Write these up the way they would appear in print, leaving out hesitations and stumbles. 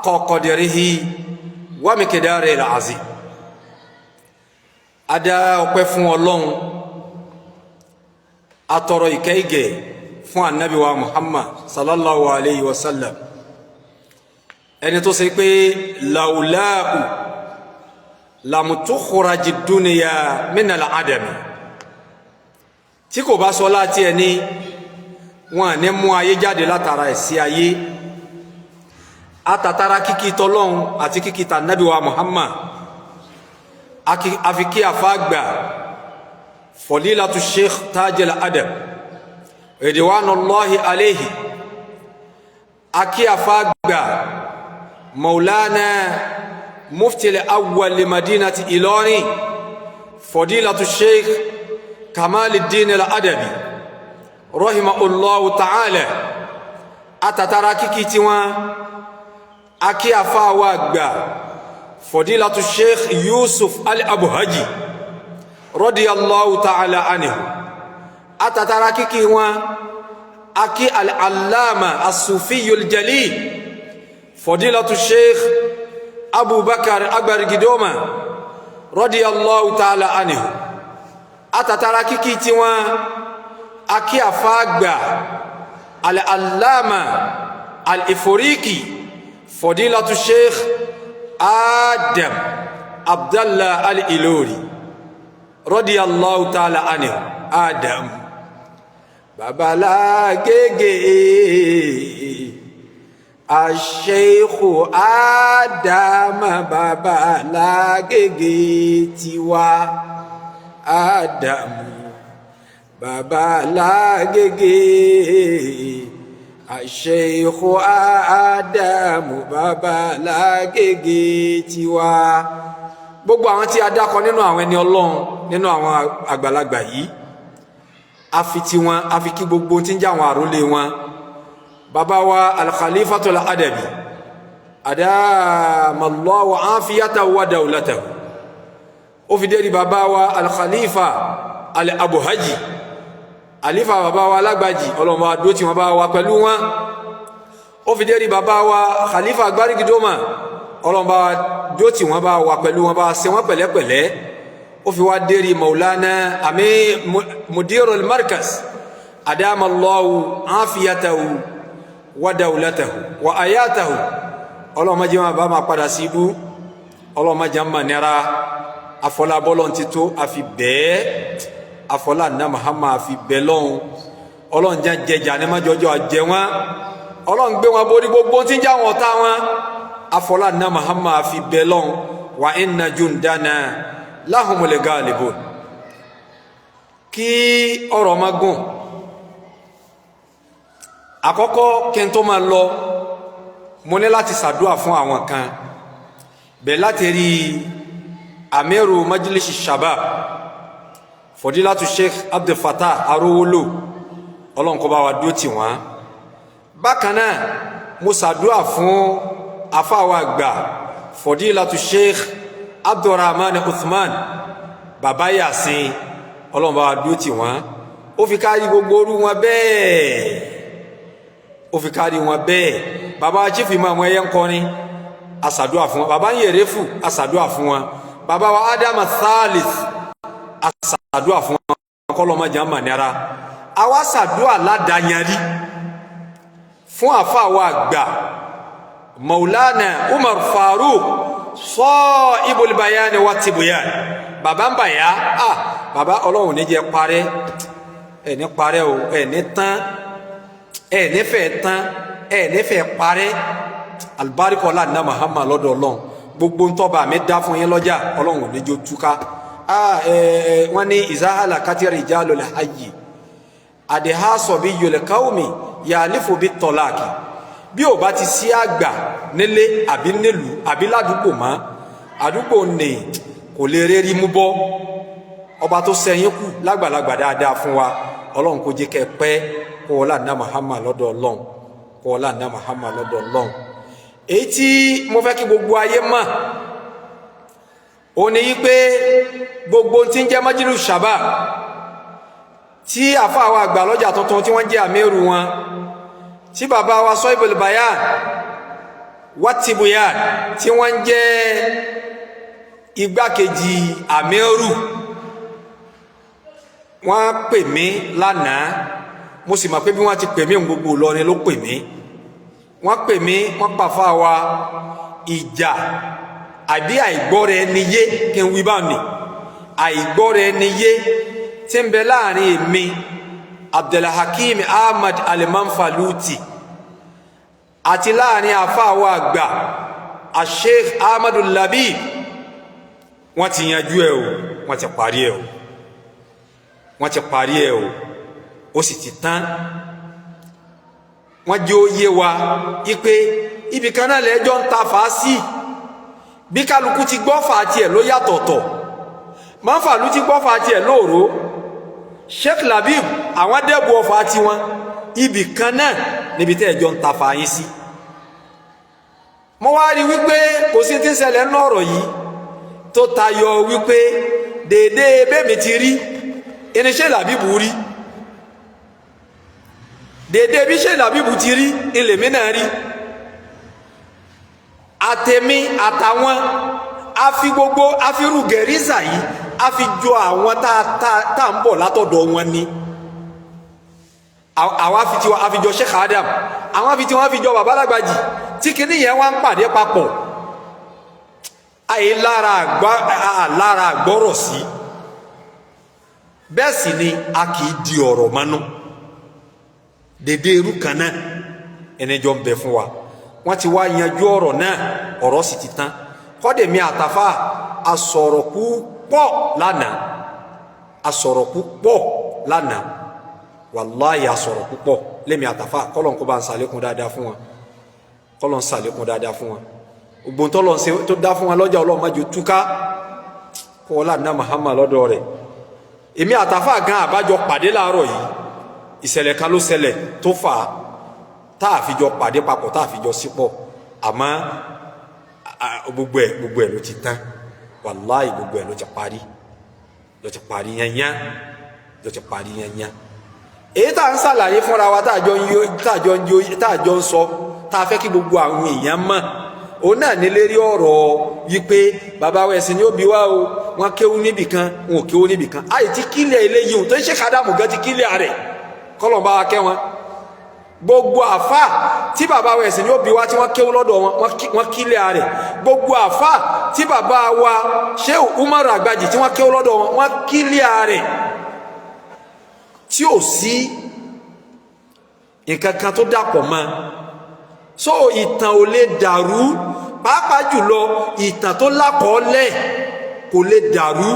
Qadrihi wa miqdarihi al-azim. Adá ọpẹ́ fún Ọlọ́run, atọrọ ìkẹ́ ìgẹ̀ fún anabi wa Muhammad sallallahu alayhi wa sallam, ẹni tó ṣe pé lawlahu lam tukhraji dunya minal adami, tí kò bá sọ láti ẹni wọn ní mú ayé jáde látara ẹ̀ sí ayé. Atatara kíkí tọlọ́hun àti kíkí tànàbí wa Muhammad, àfi kí àfáàgbà Fadilatu Sheikh Tajul Adab ridwanullahi alayhi, akí àfáàgbà Maulana Mufti al-awwal li madinati Ilorin, Fadilatu Sheikh Kamaluddin al-Adabi rahimahullahu ta'ala. Atatara kíkí tiwọn, akí àfáàwà gbà Fadilatu Sheikh Yusuf al-Abuhaji radiyallahu ta'ala anhu. Atatara kíkí wọn, akí al-allama as-sufiyul jalil, Fadilatu Sheikh Abubakar Agbarigidoma radiyallahu ta'ala anhu. Atatara kíkí tiwọn, akí àfáàgbà al-allama al-Ifriqi, Fadilatu Sheikh Adam Abdallah al-Ilori radiyallahu ta'ala anhu. Adam Babalagege, Asheikhu Adam Babalagege tiwa, Adam Babalagege, Asheikhu Adam Babalagege tiwa. Gbogbo àwọn tí a dákọ nínú àwọn ẹni Ọlọ́run, nínú àwọn àgbàlagbà yìí, a fi tiwọn, a fi kí gbogbo tí ń jẹ́ àwọn àrólé wọn. Bàbá wa Al-Khalifatul Adabi, adamallahu afiyatahu wa dawlatahu, ó fi dérí bàbá wa Al-Khalifa Al-Abuhaji, àlífà bàbá wa Alágbàjì, ọlọ́mọ àdó tí wọ́n bá wa pẹ̀lú wọn. Ó fi dérí bàbá wa Khalifa Gbárígidómà, ọlọ́mọ àdó tí wọ́n bá wa pẹ̀lú wọn, bá ṣe wọ́n pẹ̀lẹ́pẹ̀lẹ́. Ó fi wá dérí Maulana àmì Mudirul Markaz, adamallahu afiyatahu wa dawlatahu wa ayatahu. Ọlọ́mọ jẹ́ wọn bá máa padà sí ibú, ọlọ́mọ jẹ́ máa nira. Afọlábọ́lọ́ ti tó àfi bẹ́ẹ̀, afọlá nà Muhammad àfi bẹ́ẹ̀ lọ́hùn. Ọlọ́run jẹ́ jẹjà ní májọjọ́ jẹ wọn, Ọlọ́run gbé wọn borí gbogbo tí ń já wọn ọ̀tá wọn. Afọlá nà Muhammad àfi bẹ́ẹ̀ lọ́hùn. Wa inna jundana lahumul galibun. Kí ọ̀rọ̀ má gùn, àkọ́kọ́ kí n tó máa lọ, mo ní láti ṣàdúà fún àwọn kan bẹ́ẹ̀, láti rí amiru Majlisi Shabab, Fọdílátù Sheikh Abdul Fattah Arówólò, Ọlọ́run kó bá wa dúró tì wọ́n. Bákan náà, mo ṣàdúà fún afáwa àgbà, Fọdílátù Sheikh Abdulrahman Uthman Baba Yasin, Ọlọ́run bá wa dúró tì wọ́n. Ó fi kárí gbogbo orú wọn bẹ́ẹ̀, ó fi kárí wọn bẹ́ẹ̀. Baba Chief Imam ẹyẹ ń kọrin, aṣàdúà fún wọn. Baba ń yèrè fù, aṣàdúà fún wọn. Baba wa Adam Thalith, aṣàdúà fún wọn, kọlọmọjà mọ̀nira. Àwa ṣàdúà ládàáyanrí fún àfàwọ̀ àgbà Maulana Umar Farouk Sahibul Bayani wa Tibuyan. Baba ń bàyá, ah, baba, Ọlọ́run ní jẹ́ parẹ́, ẹ̀ ní parẹ́ o, ẹ̀ ní tán, ẹ̀ nífẹ̀ẹ́ tán, ẹ̀ nífẹ̀ẹ́ parẹ́. Alibarika ọlá ní Muhammad lọ́dọ̀ Ọlọ́run. Gbogbo ntọ́ba mi dá fún yín lọ́jà, Ọlọ́run ò ní jó túká. Ah, ẹ ẹ, wọ́n ní izahala katiri jalul hayyi àdìhásọ̀ bí yòlẹ̀ káwọ́mì yàlífò bí tọ́láàkì. Bí ò bá ti sí àgbà nílé àbí nílùú àbí ládùúgbò mọ́, àdúgbò ní kò lè rérí mú bọ́. Ọba tó sẹ́yìn kù lágbàlagbà dáadáa fún wa, Ọlọ́run kò jẹ́ kẹ́ pẹ́, kó wọlé àná Muhammad lọ́dọ̀ Ọlọ́run, kó wọlé àná Muhammad lọ́dọ̀ Ọlọ́run. Èyí tí mo fẹ́ kí gbogbo ayé mọ̀ ó ní yí pé gbogbo tí ń jẹ́ Májílù Shabab, tí àfáà wa àgbà lọ́jà tuntun tí wọ́n jẹ́ àmírù wọn, tí bàbá wa Sahibul Bayan. Watibuyan tí wọ́n ń jẹ́ igbákejì Amiru, wọ́n pè mí lánàá. Mo sì mọ̀ pé bí wọ́n ti pè mí, gbogbo Ìlọrin ló pè mí. Wọ́n pè mí, wọ́n pàfà wa ìjà àbí àìgbọ́ra ẹni yé, kí n wí bá ní àìgbọ́ra ẹni yé tí ń bẹ láàrin èmi Abdulhakeem Ahmad Alimanfaluti àti láàrin àfáàwọ̀ àgbà Sheikh Ahmadu Labib. Wọ́n ti yanjú ẹ̀ o, wọ́n ti parí ẹ̀ o, wọ́n ti parí ẹ̀ o, ó sì ti tán. Wọ́n jẹ́ ó yé wa ipe ibì kan náà lẹ́jọ́ ń ta fàá sí. Bí kálukú ti gbọ́ fà tiẹ̀ ló yàtọ̀tọ̀. Mọ́fàlú ti gbọ́ fà tiẹ̀ lóòró, Sheikh Labib àwọn dẹ́bu ọ̀fà tiwọn. Ibì kan náà níbi tẹ́ ẹjọ́ ń ta fà yín sí. Mo wá rí wípé kò sí ti ń ṣẹlẹ̀ nínú ọ̀rọ̀ yìí tó tayọ wípé déédéé bẹ́ẹ̀mi ti rí irinṣẹ́ Labib rí, déédéé bí Sheikh Labib ti rí ilèmí náà rí. Àtẹ̀mí àtàwọn afi gbogbo afiru gẹ̀rísà yìí a fi jọ àwọn tá tá ń bọ̀ látọ̀dọ̀ wọn ni. Àwa fi tiwa a fi jọ Sheikh Adam, àwọn fi tiwọn fi jọ bàbá Lágbàjì, tí kinní yẹn wá ń pàdé papọ̀. Àyè lára àlára àgbọ́rọ̀ sí bẹ́ẹ̀ sì ni a kì í di ọ̀rọ̀ mọ́nú. Dédé irú kan náà ẹni jọ ń bẹ fún wa. Wọ́n ti wá yanjú ọ̀rọ̀ náà, ọ̀rọ̀ sì ti tán. Kọ́dẹ̀mí àtàfà asọ̀rọ̀ púpọ̀ lánàá, asọ̀rọ̀ púpọ̀ lánàá, wàláyé asọ̀rọ̀ púpọ̀ lẹ́mi àtàfà. Kọ́lọ̀ kó bá ń sàlékún dáadáa fún wọn, kọ́lọ̀ ń sàlékún dáadáa fún wọn. Gbogbo tọ́lọ̀ ń ṣe tó dá fún wọn lọ́jà, Ọlọ́run má jẹ́ túká kó wọlé àná Muhammad lọ́dọ̀ rẹ̀. Èmi àtàfà gan àbájọ pàdé láàárọ̀ yìí. Ìṣẹ̀lẹ̀ kan ló ṣẹlẹ̀ tó fà á tá a fi jọ pàdé papọ̀, tá a fi jọ sípọ̀. Àmọ́ gbogbo ẹ̀ ló ti tán, wàláì, gbogbo ẹ̀ ló ti parí, ló ti parí yányá, ló ti parí yányá. Èyí tá à ń ṣàlàyé fúnra wa, tá a jọ ń yó, tá a jọ ń yó, tá a jọ ń sọ, tá a fẹ́ kí gbogbo àwọn èèyàn mọ̀, òun náà ní lérí ọ̀rọ̀ wípé bàbá wa ẹ̀sìn ni ó bí wá o. Wọ́n kéwú níbì kan, wọn ò kéwú níbì kan. Àyè tí kílẹ̀ eléyìí tó ń ṣe kádàmù gan ti kílẹ̀ rẹ̀, kọ́lọ̀ bá wa kẹ́ wọn. Gbogbo àfà tí bàbá wa ẹ̀sìn ni ó bí wá tí wọ́n kéwú lọ́dọ̀ wọn, wọ́n kílẹ̀ rẹ̀. Gbogbo àfà tí bàbá wa Shehu Umaru Àgbàjì tí wọ́n kéwú lọ́dọ̀ wọn, wọ́n kílẹ̀ rẹ̀, tí ò sí nǹkan kan tó dàpọ̀ mọ́. So ìtàn ò lè dàrú, pàápàá jùlọ ìtàn tó lákọọ́lẹ̀ kò lè dàrú,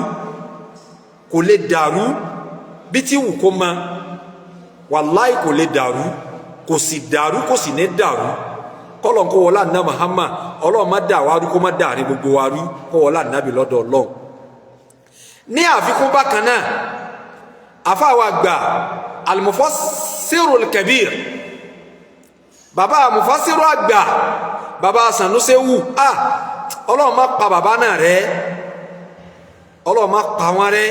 kò lè dàrú bí tí wù kó mọ. Wàláì, kò lè dàrú, kò sì dàrú, kò sì ní dàrú. Kọlọ̀ kó wọlé àná Muhammad. Ọlọ́run má dà wá rú, kó má dàrí gbogbo wa rú, kó wọlé ànábì lọ́dọ̀ Ọlọ́run. Ní àfikún bákan náà, àfáà gbà Al-Mufassirul Kabir, bàbá Mufassiru àgbà, bàbá Sanusewu, ah, Ọlọ́run má pa bàbá náà rẹ́, Ọlọ́run má pa wọn rẹ́.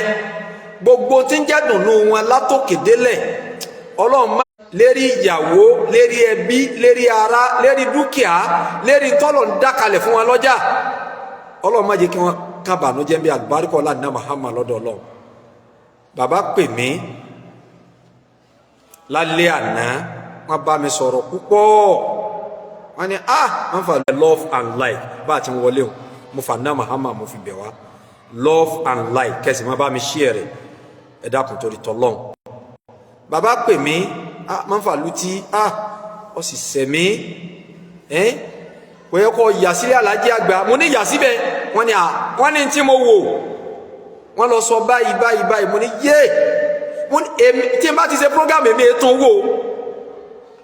Gbogbo tí ń jẹ́ dùnú wọn látòkè délẹ̀, Ọlọ́run má lérí ìyàwó, lérí ẹbí, lérí ara, lérí dúkìá, lérí tọ́lọ̀ ń dákalẹ̀ fún wọn lọ́jà, Ọlọ́run má jẹ́ kí wọ́n kábàánújẹ́ bí àlùbáríkọ̀ lánàá Muhammad lọ́dọ̀ Ọlọ́run. Bàbá pè mí lálẹ́ àná, wọ́n bá mi sọ̀rọ̀ púpọ̀. Wọ́n ní, ah, wọ́n fà love and like bá a ti ń wọlé o. Mo fà ná Muhammad, mo fi bẹ̀ wá, love and like, kẹsì má bá mi share rẹ̀. Ẹ dákun, torí tọ́lọ́hún. Bàbá pè mí, ah, máa ń fà lutí, ah, ó sì sẹ̀mí ẹ́, kò yẹ kó yà sílẹ̀ alájí àgbà. Mo ní yà síbẹ̀. Wọ́n ní, ah, wọ́n ní tí mo wò, wọ́n lọ sọ báyìí báyìí báyìí. Mo ní yé, mo ní èmi tí n bá ti ṣe program, èmi ètò wò.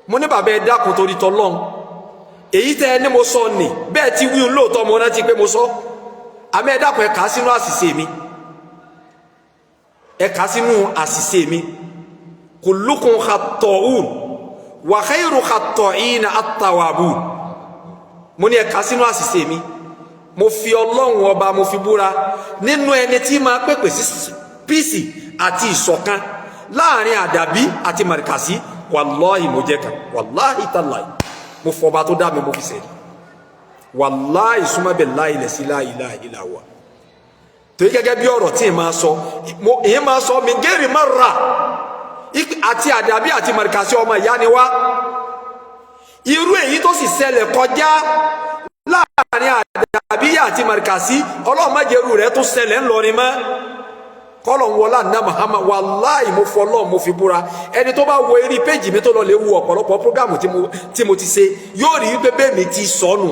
Mo ní, bàbá, ẹ dákun, torí tọ́lọ́hún, èyí tẹ́ ẹ ní mo sọ nì bẹ́ẹ̀ ti wí lóòótọ́, mo rántí pé mo sọ. Àmọ́ ẹ dákun, ẹ kà á sínú àṣìṣe mi, ẹ kà á sínú àṣìṣe mi. Kullukum khatta'un wa khayru khatta'ina at-tawwabun. Mo ní ẹ kà á sínú àṣìṣe mi. Mo fi Ọlọ́run Ọba, mo fi búra, nínú ẹni tí máa pèpè sí peace àti ìṣọ̀kan láàrin àdàbí àti màrìkàsí, wàláhì, mo jẹ́ kan. Wàláhì tàláhì, mo fọba tó dá mi, mo fi sẹ́ni. Wàláì súnmọ́bẹ̀ láìlẹ̀ sí láìláì ìlàwà. Torí gẹ́gẹ́ bí ọ̀rọ̀ tí ì máa sọ, èyí máa sọ mi gẹ́rì má ra àti àdàbí àti màrìkàsí ọmọ ìyá ni wá. Irú èyí tó sì ṣẹlẹ̀ kọjá láàrin àdàbí àti màrìkàsí, Ọlọ́run má jẹ́ irú rẹ̀ tó ṣẹlẹ̀ ńlọrin mọ́. Kọ́lọ̀ ń wọlá ní Muhammad. Wàláì mo fọlọ́ mo fi búra, ẹni tó bá wo eré péjì mi tó lọ lè wo ọ̀pọ̀lọpọ̀ prógámù tí mo ti ṣe, yóò rí wípé bẹ́ẹ̀ mi ti sọnù.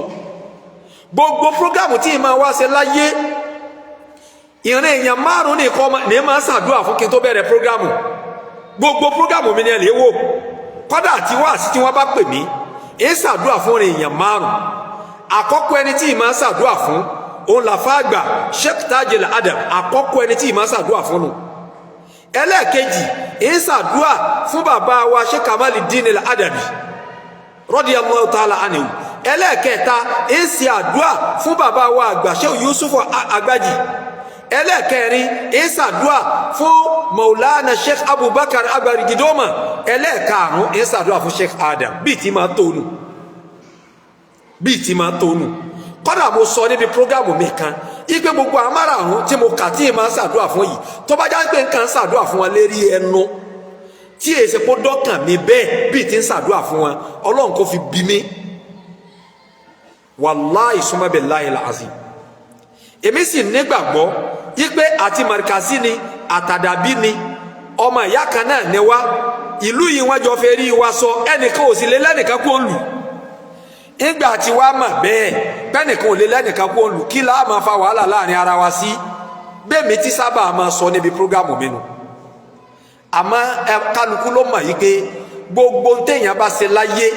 Gbogbo prógámù tí ìmọ̀ wá ṣe láyé, ìrìn èèyàn márùn nìkan ní máa ṣàdúrà fún kí n tó bẹ̀rẹ̀ prógámù. Gbogbo prógámù mi ni ẹ lè wò, kọ́dà tí wáàsí tí wọ́n bá pè mí, ń ṣàdúrà fún èèyàn márùn. Àkọ́kọ́ ẹni tí ìmọ̀ ṣàdúrà fún, òun làfa àgbà Sheikh Tajul Adam, àkọ́kọ́ ẹni tí ìmọ̀ ṣàdúrà fún nu. Ẹlẹ́ẹ̀kejì, ń ṣàdúrà fún bàbá wa Sheikh Kamaludin Al-Adabi radiyallahu ta'ala anhu. Ẹlẹ́ẹ̀kẹta, ń ṣe àdúrà fún bàbá wa àgbà Sheikh Yusuf Agbaji. Ẹlẹ́ẹ̀kẹrin, ń ṣàdúrà fún Maulana Sheikh Abubakar Agbari Gidoma. Ẹlẹ́ẹ̀karùn, ń ṣàdúrà fún Sheikh Adam. Bíi tí máa tónu, bíi tí máa tónu. Kọ́dà mo sọ níbi prógámù mi kan ipe gbogbo àwọn márààrún tí mo kà tí ì máa ṣàdúrà fún yìí, tó bá já pé nǹkan ṣàdúrà fún wọn lérí ẹnu tí èsì kó dọ́kàn mi bẹ́ẹ̀ bíi tí ń ṣàdúrà fún wọn, Ọlọ́run kò fi bí mi. Wàláì summa billahi al-azim, èmi sì nígbàgbọ́ ipe àti màrìkàsí ni àtàdàbí ni ọmọ ìyá kan náà ni wá. Ìlú yìí wọ́n jọ fẹ́ rí wa sọ, ẹnìkan ò sì lé lẹ́nìkan kó lù. Ìgbà tí wàá mọ̀ bẹ́ẹ̀ bẹ́nìkan ò lé lẹ́nìkan kó lù, kí láà máa fa wàhálà láàrin ara wa sí? Bẹ́ẹ̀ mi ti sábà máa sọ níbi prógámù mi nù. Àmọ́ ẹ kálukú ló mọ̀ yìí pé gbogbo téèyàn bá ṣe láyé,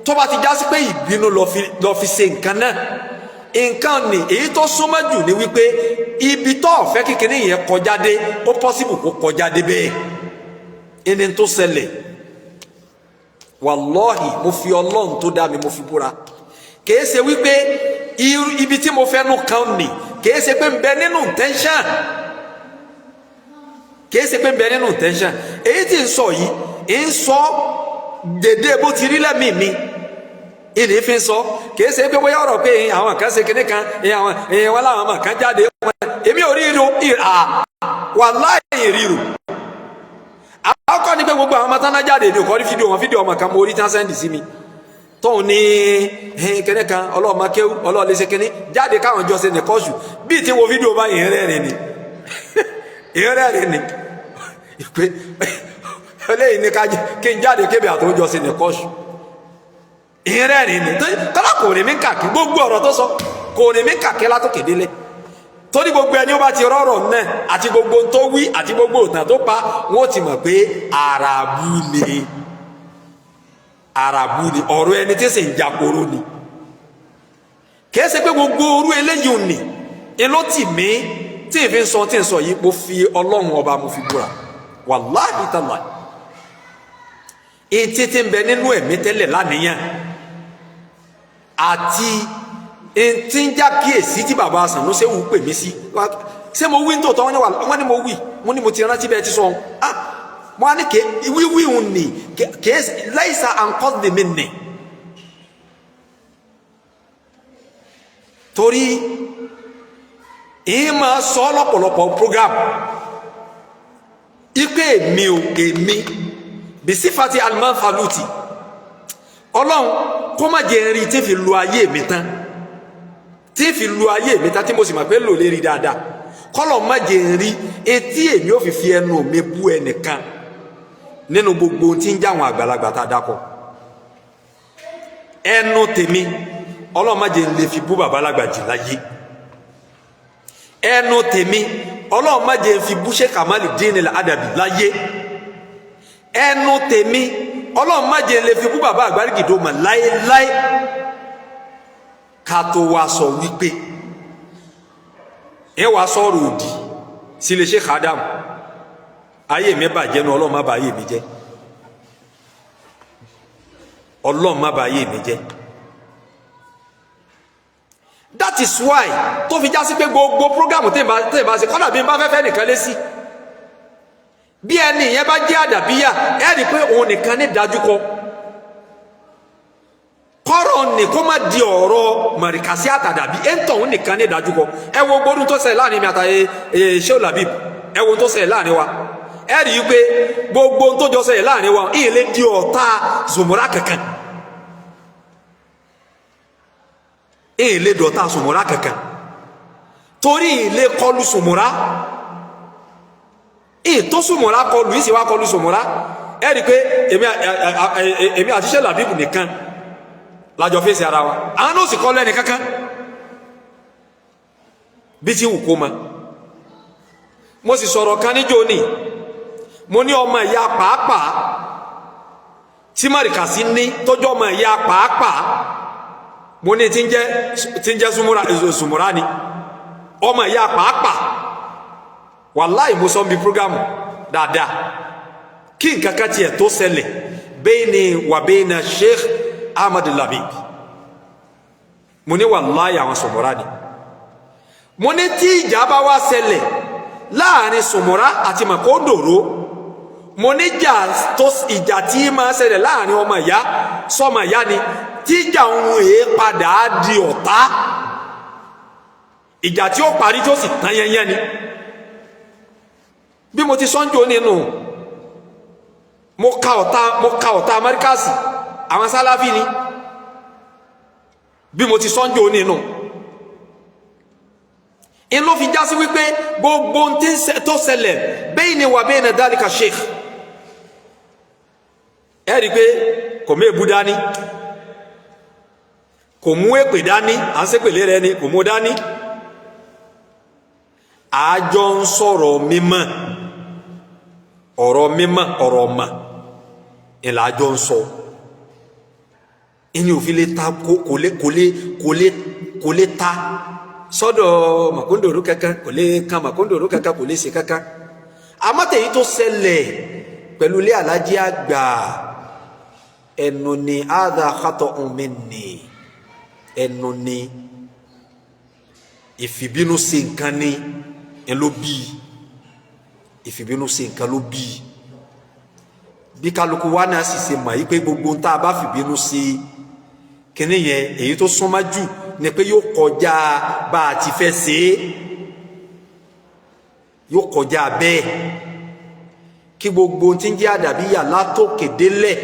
tó bá ti já sí pé ìbínú lọ fi ṣe nǹkan náà, nǹkan ni èyí tó súnmọ́ jù ní wípé ibi tó ọ̀fẹ́ kékeré yẹn kọjá dé, ó possible kó kọjá dé bẹ́ẹ̀. Ẹni tó ṣẹlẹ̀, wàlọ́hì, mo fi Ọlọ́run tó dá mi mo fi búra, kìí ṣe wípé ibi tí mo fẹ́ nu kan nì, kìí ṣe pé ń bẹ nínú intention, kìí ṣe pé ń bẹ nínú intention. Èyí tí ń sọ yìí, ń sọ dédé bó ti rí lẹ́mìí mi ìní fi ń sọ. Kìí ṣe pé bóyá ọ̀rọ̀ pé àwọn kan ṣe kinní kan, àwọn wọn làwọn ọmọ kan jáde, èmi ò rí irú wàláhì ríru. Àkọ́kọ́ ni pé gbogbo àwọn ọmọ tán náà jáde, èmi ò kọ́ rí fídíò wọn. Fídíò ọmọ kan mo rí tán send sí mi, tóun ní kíní kan, ọlọ́ọ̀mọ kéwú, ọlọ́ọ̀lẹ́sẹ̀ kíní jáde káwọn jọ ṣe nìkọ́sù. Bíi tí wo fídíò báyìí, ìrẹ́rìn ni, ìrẹ́rìn ni pé eléyìí ní kí n jáde kébì àtòjọ ṣe nìkọ́sù. Ìrẹ́rìn ni tọ́lá kò ní mí kàkí. Gbogbo ọ̀rọ̀ tó sọ kò ní mí kàkí látòkè délé, torí gbogbo ẹni ó bá ti rọrọ náà àti gbogbo tó wí àti gbogbo òtàn tó pa, wọn ó ti mọ̀ pé àràbù ni, àràbù ni ọ̀rọ̀ ẹni tí sì ń jakoro ni. Kìí ṣe pé gbogbo orú eléyìí ò ní inú tì mí tí ì fi ń sọ tí ń sọ yìí. Mo fi Ọlọ́run ọba mo fi búra, wàláhì tàlá, etí tí ń bẹ nínú ẹ̀mí tẹ́lẹ̀ lánìyàn àti ntí ń já kíyèsí tí bàbá Sanusi wù pè mí sí, ṣé mo wí ní tòótọ́? Wọ́n ní mo wí, wọ́n ní mo ti rántí bẹ́ẹ̀ ti sọ. Ah, mo á ní ké wíwí ń nì ké láìsà àǹkọ́dì mi nì, torí ìyẹn máa sọ lọ́pọ̀lọpọ̀ program ipe èmi ò èmi bisifati alimanfaluti, Ọlọ́run kó má jẹ́ rí tí fi lu ayé mi tán, tí fi lu ayé mi tán, tí mo sì mọ̀ pé lò lè rí dáadáa. Kọ́lọ̀ má jẹ́ rí etí èmi ò fi fi ẹnu mi bú ẹnìkan nínú gbogbo ohun tí ń jáwọn àgbàlagbà tá a dákọ̀. Ẹnu tèmi, Ọlọ́run má jẹ́ n lè fi bú bàbá Lágbàjì láyé. Ẹnu tèmi, Ọlọ́run má jẹ́ n fi bú Sheikh Kamaludin Al-Adabi láyé. Ẹnu tèmi, Ọlọ́run má jẹ́ n lè fi bú bàbá Àgbárígìdòmọ̀ láéláé. Ká tó wá sọ wípé ẹ wàá sọ̀rọ̀ òdì sí lè Sheikh Adam, ayé mi bàjẹ́ nu. Ọlọ́run má bà ayé mi jẹ́, Ọlọ́run má bà ayé mi jẹ́. That is why tó fi já sí pé gbogbo programu tí n bá ṣe, kọ́dà bí n bá fẹ́ fẹ́ nìkan lé sí, bí ẹni yẹn bá jẹ́ àdàbíyà, ẹ rí i pé òun nìkan ní dájú kọ kọ́rọ̀ ní. ní kó má di ọ̀rọ̀ mọ̀rìkàsí àtàdàbí ẹ̀ńtọ̀ òun nìkan ní ìdájúkọ. Ẹ wo gbódún tó ṣẹlẹ̀ láàrin mi àtàyè Shehu Labib, ẹ wo tó ṣẹlẹ̀ láàrin wa, ẹ rí i pé gbogbo tó jọ ṣẹlẹ̀ láàrin wa ìyẹn lè di ọ̀tá Zumura kankan, ìyẹn lè dọ̀tá Zumura kankan, torí ìyẹn lè kọlu Zumura, ìyẹn tó Zumura kọlu ìyẹn sì wá kọlu Zumura. Ẹ rí i pé èmi àti Shehu Labib nìkan lájọ fèsì ara wa, àwọn náà sì kọ́ lẹ́ni kankan bí ti wù kó ma. Mo sì sọ̀rọ̀ kan níjó ni, mo ní ọmọ ìyá pàápàá tí Mọ̀rìkàsí ní tọ́jú ọmọ ìyá pàápàá, mo ní tí ń jẹ́ Zumura ni ọmọ ìyá pàápàá. Wàláì mo sọ ń bi prógámù dáadáa kí nǹkan kan tiẹ̀ tó ṣẹlẹ̀ bayni wa bayna Sheikh Ahmad Labib, mo ní wàláì àwọn Zumura ni. Mo ní tí ìjà bá wá ṣẹlẹ̀ láàrin Zumura àti Makondoro, mo ní ìjà tí máa ṣẹlẹ̀ láàrin ọmọ ìyá sọmọ ìyá ni, tí ìjà òun èé padà di ọ̀tá, ìjà tí ó parí tí ó sì tán yẹnyẹn ni. Bí mo ti sọ́njò nínú, mo ka ọ̀tá Amẹ́ríkàsì àwọn Sálàfí ni, bí mo ti sọ́njò nínú in ló fi já sí wípé gbogbo ohun tó ṣẹlẹ̀ bayni wa bayna dhalika sheikh, ẹ rí i pé kò mú èbú dání, kò mú èpè dání, à ń ṣépèlé rẹ ni, kò mú dání. Àjọ ń sọ̀rọ̀ mímọ́, ọ̀rọ̀ mímọ́, ọ̀rọ̀ ọ̀mà ìlà àjọ ń sọ. Ìní òfin lè ta kò lè ta sọ́dọ̀ Makondoro kankan, kò lè kan Makondoro kankan, kò lè ṣe kankan. Àmọ́ tèyí tó ṣẹlẹ̀ pẹ̀lú ilé alájí àgbà ẹnu ni hadha khata'un minni, ẹnu ni ìfìbínú ṣe nǹkan ni ẹ ló bí, ìfìbínú ṣe nǹkan ló bí. Bí kálukú wa náà sì ṣe mọ̀ yí pé gbogbo ń tá a bá fìbínú ṣe kíní yẹn, èyí tó súnmọ́ jù ni pé yóò kọjá bá a ti fẹ́ ṣe é, yóò kọjá bẹ́ẹ̀. Kí gbogbo tí ń jẹ́ àdàbíyà látòkè délẹ̀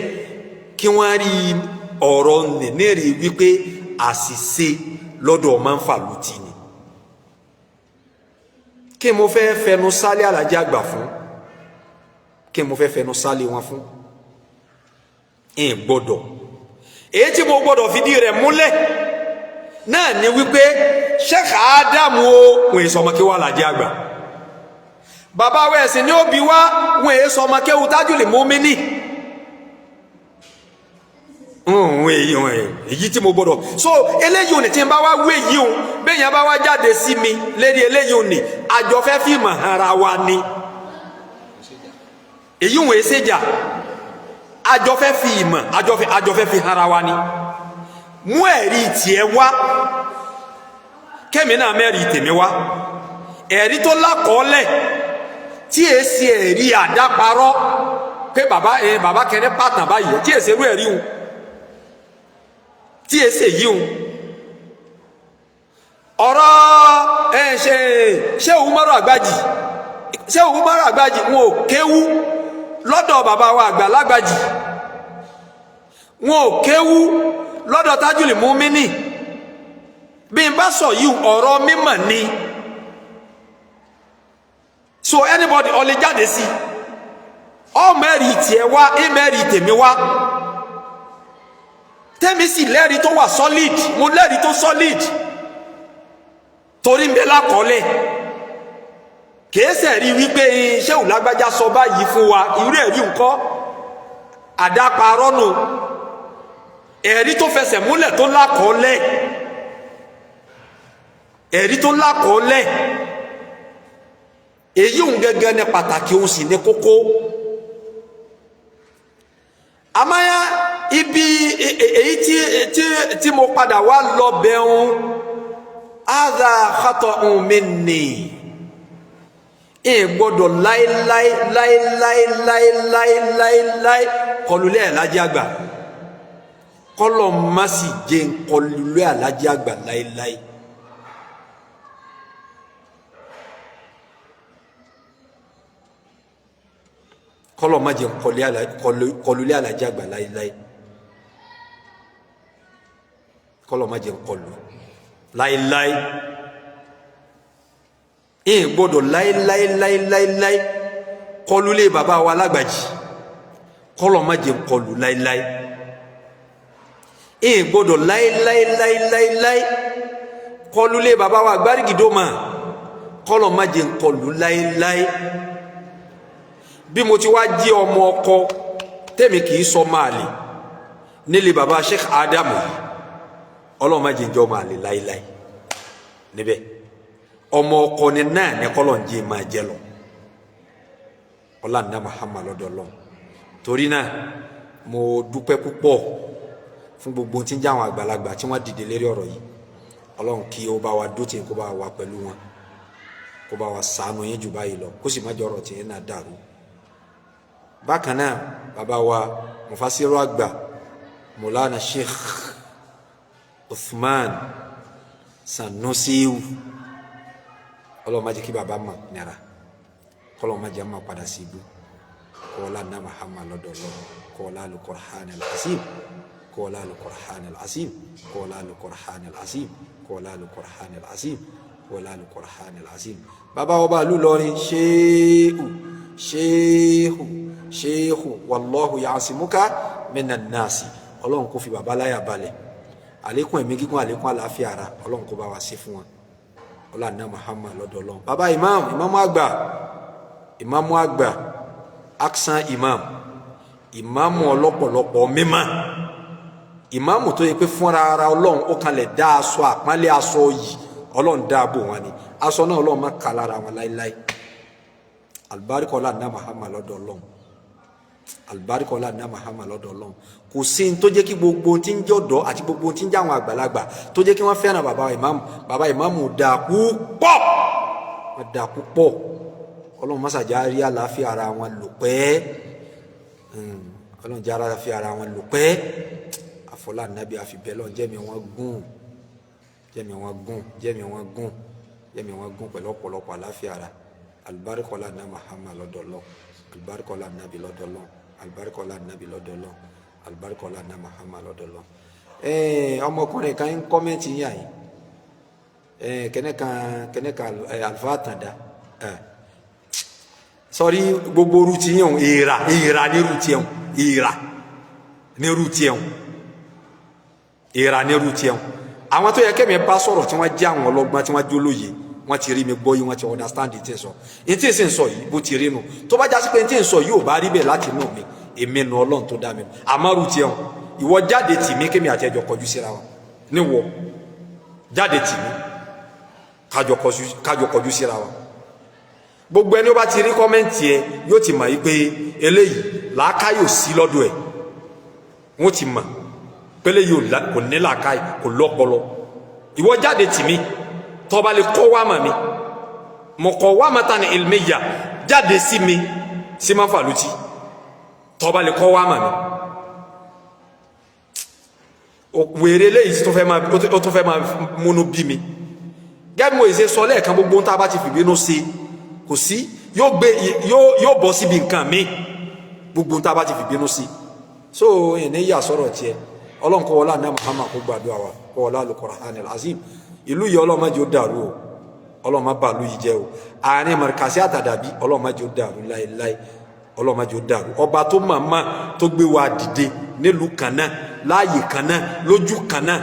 kí wọ́n rí ọ̀rọ̀ nìnírí wípé àṣìṣe lọ́dọ̀ máa ń fà lùtì ni. Kí mo fẹ́ fẹnu sálẹ̀ alájí àgbà fún, kí mo fẹ́ fẹnu sálẹ̀ wọn fún, ẹ̀ gbọ́dọ̀. Èyí tí mo gbọ́dọ̀ fìdí rẹ̀ múlẹ̀ náà ni wípé Sheikh Ádámù o, wọn èso ọmọ kéwà alájí àgbà. Bàbá wa ẹ̀sìn ní òbí wa, wọn èso ọmọ kéwù Tajul Mumini. Èyí tí mo gbọ́dọ̀ so eléyìí ò ní tí n bá wá wé yìí o, bẹ́ẹ̀ yẹn bá wá jáde sí mi lérí eléyìí ò ní àjọ fẹ́ fìmọ̀ ara wa ni, èyí ò ń ṣèjà, àjọ fẹ́ fi ìmọ̀ àjọ fẹ́ fi hara wa ni. Mú ẹ̀rí tiẹ̀ wá, kẹ́mi náà mẹ́rin tèmi wá, ẹ̀rí tó lákọ̀ọ́lẹ̀ tí è ṣe ẹ̀rí àdáparọ́ pé bàbá kẹ́ni pàtàn báyìí, tí è ṣe irú ẹ̀rí hùn, tí è ṣe yìí hùn. Ọ̀rọ̀ ẹ ṣe ṣé Umaru Àgbàjì, ṣé Umaru Àgbàjì wọn ò kéwú lọ́dọ̀ bàbá wa àgbà lágbàjì, wọn ò kéwú lọ́dọ̀ Tajul Mumini. Bí n bá sọ yìí ọ̀rọ̀ mímọ̀ ni, so anybody ó lè jáde sí ọ mẹ́rin tiẹ̀ wá, ẹ mẹ́rin tèmi wá, tẹ́mi sì lẹ́rìí tó wà solid, mo lẹ́rìí tó solid torí ń bẹ lákọọ́lẹ̀. Kìí sẹ̀rí wípé Ṣéhù lágbájá sọ báyìí fún wa, irú ẹ̀rí ńkọ́ àdáparọ́nù, ẹ̀rí tó fẹsẹ̀ múlẹ̀ tó lákọọ́lẹ̀, ẹ̀rí tó lákọọ́lẹ̀, èyí òun gẹ́gẹ́ ní pàtàkì, òun sì ní kókó. Àmọ́ ibi èyí tí mo padà wá lọ bẹ̀rùn, hadha khata'un minni, ẹ gbọ́dọ̀ láéláé láéláé láéláé láéláé kọlùlẹ̀ alájí àgbà, Kọ́lọ̀ má sì jẹ́ nkọlulẹ̀ alájí àgbà láéláé. Kọ́lọ̀ má jẹ́ nkọlulẹ̀ alájí àgbà láéláé. Kọ́lọ̀ má jẹ́ nkọlù láéláé. Ẹ gbọ́dọ̀ láéláéláéláé kọlulẹ̀ bàbá wa lágbàjì. Kọ́lọ̀ má jẹ́ nkọlù láéláé. Ẹ gbọ́dọ̀ láéláéláéláé kọlulẹ̀ bàbá wa gbárígidó mà. Kọ́lọ̀ má jẹ́ nkọlù láéláé. Bí mo ti wá jí ọmọ ọkọ tèmi kì í sọ máa lè nílé bàbá Sheikh Adamu yìí, Ọlọ́run má jẹ́ njọ́ máa lè láéláé níbẹ̀. Ọmọ ọkọ ni náà ní kọ́lọ̀ ń jẹ́ máa jẹ́ lọ. Ọlá ní Muhammad lọ́dọ̀ Ọlọ́run. Torí náà mo dúpẹ́ púpọ̀ fún gbogbo tí ń jẹ́ àwọn àgbàlagbà tí wọ́n dìde lérí ọ̀rọ̀ yìí. Ọlọ́run kí ó bá wa dó tì, kó bá wa pẹ̀lú wọn, kó bá wa ṣàánú yín jù báyìí lọ, kó sì má jẹ́ ọ̀rọ̀ tí yín náà dàrú. Bákan náà bàbá wa mufasiru àgbà Mọ̀lánà Sheikh Uthman Sanusiu, Ọlọ́run má jẹ́ kí bàbá mà nira, kọ́lọ́run má jẹ́ má padà sí ibú. Kọ́lá náà Muhammad lọ́dọ̀ lọ, kọ́lá al-Qur'an al-Azim, kọ́lá al-Qur'an al-Azim, kọ́lá al-Qur'an al-Azim, kọ́lá al-Qur'an al-Azim, kọ́lá al-Qur'an al-Azim. Bàbá ọba ìlú Ìlọrin, ṣéhù ṣéhù ṣéhù, wallahu ya'simuka minan nasi. Ọlọ́run kò fi bàbá láyà balẹ̀, àlékún ẹ̀mí gígùn, àlékún àlàáfíà ara, Ọlọ́run kò bá wa ṣe fún wọn. Ọlọ́run náà Muhammad lọ́dọ̀ Ọlọ́run. Bàbá imam, imamu àgbà, imamu àgbà, aksan imam, imamu ọlọ́pọ̀lọpọ̀ mímọ́, imamu tó yẹ pé fúnra ara Ọlọ́run ó kalẹ̀ dá aṣọ àpọ́nlé, aṣọ yìí Ọlọ́run dá bò wọn ni, aṣọ náà Ọlọ́run má kà lára wọn láéláé. Alibarika Ọlọ́run náà Muhammad lọ́dọ̀ Ọlọ́run. Alibarika Ọlọ́run náà Muhammad lọ́dọ̀ Ọlọ́run. Kò sí ní tó jẹ́ kí gbogbo tí ń jọ̀dọ̀ àti gbogbo tí ń jẹ́ àwọn àgbàlagbà tó jẹ́ kí wọ́n fẹ́ràn bàbá ìmáàmù. Bàbá ìmáàmù dà púpọ̀, wọ́n dà púpọ̀. Ọlọ́run mọ́sàájá rí àlàáfíà ara wọn lò pẹ́. Ọlọ́run jẹ́ àlàáfíà ara wọn lò pẹ́. Àfọlá nàbí àfibẹ́ lọ́n, jẹ́mi wọn gùn, jẹ́mi wọn gùn, jẹ́mi wọn gùn, jẹ́mi wọn gùn pẹ̀lú ọ̀pọ̀lọpọ̀ àlàáfíà ara. Alibarika Ọlọ́run náà Muhammad lọ́dọ̀ Ọlọ́run. Alibarika Ọlọ́run nàbí lọ́dọ̀ Ọlọ́run. Alibarika Ọlọ́run nàbí lọ́dọ̀ Ọlọ́run. Alibarika Ọlọ́run náà Muhammad lọ́dọ̀ Ọlọ́run. Ọmọkùnrin kan ń comment yín àyè kẹ́nẹ́ kan, kẹ́nẹ́ kan, àlùfáà tàdá sọrí gbogbo oru ti yẹn o, èèrà èèrà ní irú tiẹ̀ o, èèrà ní irú tiẹ̀ o, èèrà ní irú tiẹ̀ o. Àwọn tó yẹ kẹ́mi bá sọ̀rọ̀ tí wọ́n jẹ́ àwọn ọlọ́gbọ́n, tí wọ́n jó lóye, wọ́n ti rí mi gbọ́ yìí, wọ́n ti understand tí ń sọ. Ní tí ń sì ń sọ yìí, bó ti rí nu, tó bá jásí pé ní tí ń sọ yìí ò bá rí bẹ́ẹ̀ láti inú mi, èmi nu Ọlọ́run tó dá mi. Àmọ́ ru tiẹ̀ o, ìwọ jáde tì mí, kémi àti ẹjọ́ kọjú síra wa. Níwọ jáde tì mí, kájọ kọjú síra wa. Gbogbo ẹni ó bá ti rí comment ẹ yóò ti mọ̀ yìí pé eléyìí làákàyò sí lọ́dọ̀ ẹ̀. Wọ́n ti mọ̀ pé eléyìí kò ní làákàyè, kò lọ́pọlọ. Ìwọ jáde tì mí, tó bá lè kọ́ wá mà mí mọ̀ kọ́ wá mà tani ilmiya, jáde sí mi sí má fàlùtì, tó bá lè kọ́ wá mà mí. Wèrè eléyìí tó fẹ́ máa, ó tó fẹ́ máa múnú bí mi. Gẹ́gẹ́ bí mo ṣe sọ lẹ́ẹ̀kan, gbogbo ohun tá a bá ti fìbínú ṣe, kò sí, yóò gbé, yóò bọ́ síbi nǹkan mi. Gbogbo ohun tá a bá ti fìbínú sí, so ìní yà sọ̀rọ̀ tiẹ̀. Ọlọ́run kọ́ wọlé àná Muhammad, kó gbàdúrà wa, kọ́ wọlé al-Qur'an al-Azim. Ìlú yìí, Ọlọ́run má jẹ́ ó dàrú o. Ọlọ́run má bàálù yìí jẹ́ o. Àárín Markasi àtàdàbí, Ọlọ́run má jẹ́ ó dàrú láéláé. Ọlọ́run má jẹ́ ó dàrú. Ọba tó màmá tó gbé wa dìde nílùú kan náà, láàyè kan náà, lójú kan náà,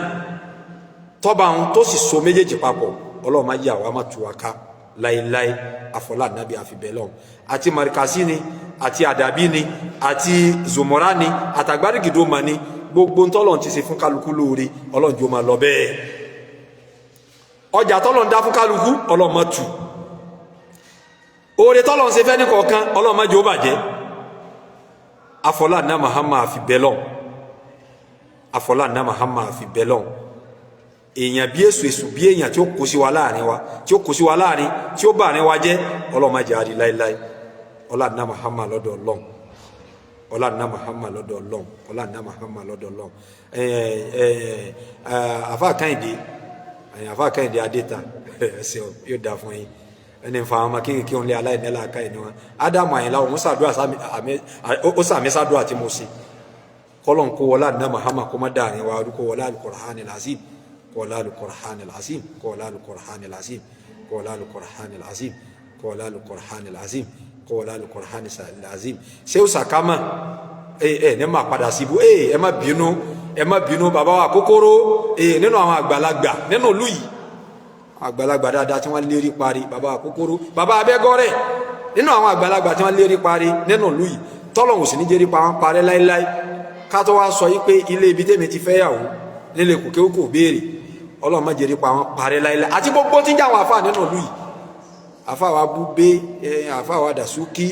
tọ́ba àwọn tó sì so méjèèjì papọ̀, Ọlọ́run má yà wá, má tú wa ká láéláé. Àfọlá nàbí àfibẹ́ lọ́hùn. Àti Markasi ni, àti àdàbí ni, àti zomora ni, àtàgbárígìdóma ni, gbogbo ntọ́lọ́run ti ṣe fún kálukú lóore, Ọlọ́run jẹ́ ó máa lọ bẹ́ẹ̀. Ọjà tọ́lọ́run dá fún kálukú, Ọlọ́run má tú. Oore tọ́lọ́run ṣe fẹ́ ní kọ̀ọ̀kan, Ọlọ́run má jẹ́ ó bàjẹ́. Afọlá náà Muhammad àfibẹ́ lọ́hùn. Afọlá náà Muhammad àfibẹ́ lọ́hùn. Èèyàn bí èṣù, èṣù bí èèyàn, tí ó kó sí wa láàrin wa, tí ó kó sí wa láàrin, tí ó bà ní wa jẹ́, Ọlọ́run má jẹ́ àrí láéláé. Ọlá náà Muhammad lọ́dọ̀ Ọlọ́run. Ọlá nà Muhammad lọ́dọ̀ Ọlọ́run, ọlá nà Muhammad lọ́dọ̀ Ọlọ́run. Ẹ ẹ ẹ àfa Kẹ́hìndé, àfa Kẹ́hìndé Adéta, ẹsẹ yóò dà fún yín. Ẹni nfa àwọn ọmọ kéékèèké òun lé aláìní làákà yìí ni wọn. Ádámù Àyìnlá òun sàdúrà, ó sàmì sàdúrà tí mo ṣe. Kọlọ́n kó wọlé àná Muhammad kó má dàrin wa, kó wọlé al-Qur'an al-azim, kó wọlé al-Qur'an al-azim, kó wọlé al-Qur'an al-azim, kó wọlé al-Qur'an al-azim, kó wọlé al-Qur'an al-azim, kó wọlé al-Qur'an al-azim. Ṣé ó sàkámà? Ẹ ẹ ní ma padà síbu. Ẹ ẹ má bínú, ẹ má bínú, bàbá wa kókóró. Ẹ nínú àwọn àgbàlagbà nínú ìlú yìí, àgbàlagbà dáadáa tí wọ́n lérí parí, bàbá kókóró, bàbá abẹ́gọ́rẹ́, nínú àwọn àgbàlagbà tí wọ́n lérí parí nínú ìlú yìí, tọ́lọ̀hùn sì ní jẹ́rí pa wọn parẹ́ láíláí. Ká tó wá sọ yí pé ilé ibi tèmi ti fẹ́yàwó nílé kòkè kò béèrè, Ọlọ́run má jẹ́rí pa wọn parẹ́ láíláí, àti gbogbo tí ń jẹ́ àwọn àfáà nínú ìlú yìí, àfáà wa Búbé, àfáà wa Dàsúkí.